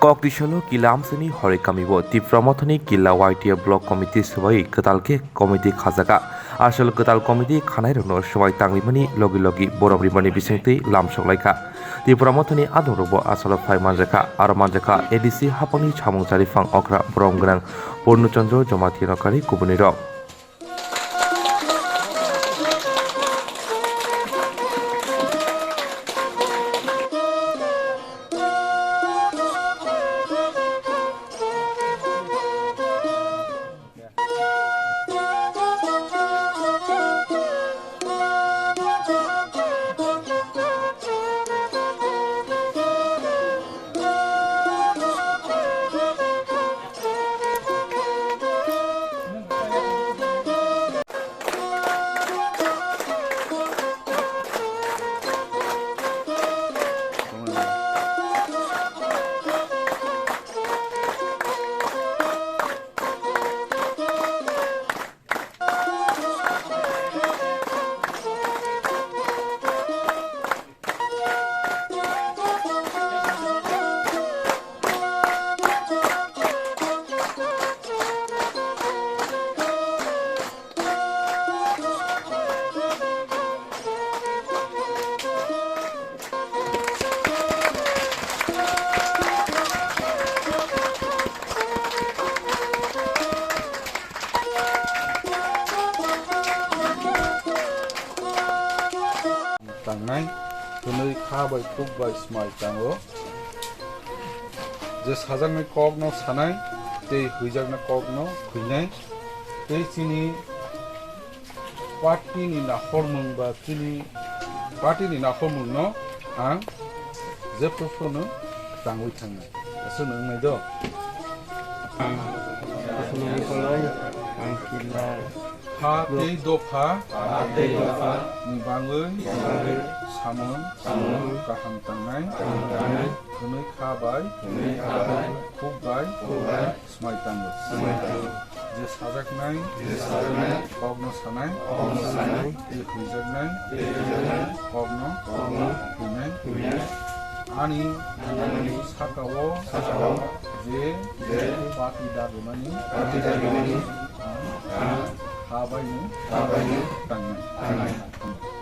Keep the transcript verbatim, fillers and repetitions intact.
Koktisolo Kila amsini Horikamio Tipra Mothani Kila Y T F Block Committee swbai kwtal khe committee khajaga. Asol kwtal committee khanairokno swbai tangrimani logi logi borom rimani bisingtwi lamsok laikha. Tipra Mothani adongrokbo asolo phai manjakha, aro manjakha A D C hapangni samung chariphang okra borom gwnang Purno Chandra Jamatia nokari kubunirok. Tangnai, hwnwi kha bai khuk bai smai tango. Je sajaknai kokno sanai, tei huijaknai kokno huinai, tei chini party ni nakhormung ba chini party ni nakhormung no ang jepto phano tangwi thangnai. Aswk nwngnai do? Ang, aswk nwngnai, ang kila. Ha tei dopha, ha tei dopha, ni bangwi, ni bangwi, samung, samung, kaham tangnai, kaham tangnai, hwnwi kha bai, hwnwi kha bai, khuk bai, khuk bai, Smai tango. Smai tango. Je sajaknai, je sajaknai, kokno sanai, kokno sanai, je huijaknai, je huijaknai, kokno, kokno, huinai, huinai. Ani, ani, sakao, sakao, je, je, pati dagimani, pati dagimani, ang, ang, habaino, habaino, tangnai, tangnai.